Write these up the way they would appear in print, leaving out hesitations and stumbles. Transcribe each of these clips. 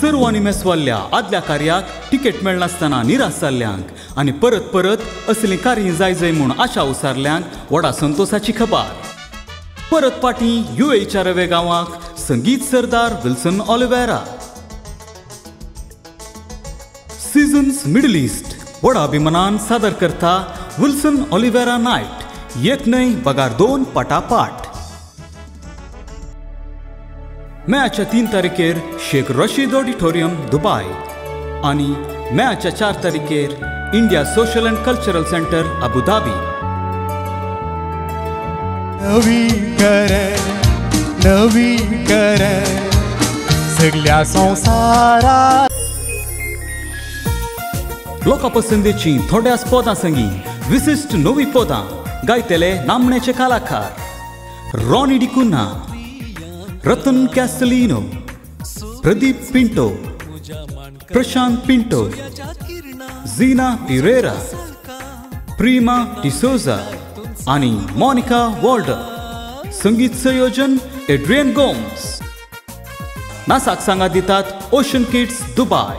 सर्व आनी मेसवाल्ल्या आदल्या कार्याक तिकेट मेळनासतना निराश जाल्ल्यांक आनी परत परत असलीं कार्यां जाय जाय म्हूण आशा उसारल्यांक व्हडा संतोसाची खबर. परत पाटी युएच्या रवे गांवाक संगीत सरदार Wilson Oliveira. Seasons Middle East व्हडा अभिमानान सादर करता विल्सन ऑलिव्हेरा नायट, एक न्हय बगार दोन पाटापाट. मेच्या 3 तारखेर शेख रशीद ऑडिटोरियम दुबाय आनी मेच्या 4 तारखेर India social and cultural centre Abu Dhabi. नवी कर नवी कर सगळ्या संवसारा. लोकां पसंदेची थोड्याच पदां संगी विशिश्ट नवी पदां गायतले नामनेचे कलाकार रॉनी डिकुन्हा, रतन कॅस्टलिनो, प्रदीप पिंटो, प्रशांत पिंटो, झीना पिरेरा, प्रीमा डिसोजा आनी मोनिका वॉल्डर. संगीत संयोजन एड्रियन गोम्स. नासाक सांगा दितात ओशन किड्स दुबाय.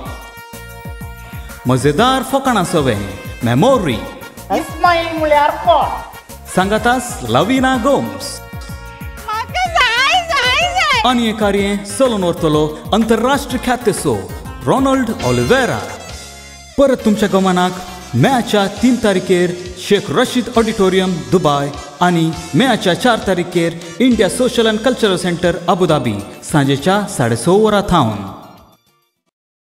मजेदार फकाणां सवे मेमोरी इस्माईल म्हळ्यार कोण? सांगातास लवीना गोम्स. आनी हें कार्य चलोवन व्हरतलो अंतरराष्ट्रीय ख्यातेचो रोनाल्ड ऑलिव्हेरा. परत तुमच्या गमनाक मेच्या 3 तारखेर शेख रशीद ऑडिटोरियम दुबाय आनी मेच्या 4 तारखेर India social and cultural centre Abu Dhabi सांजेच्या 6:30 वरां थावन.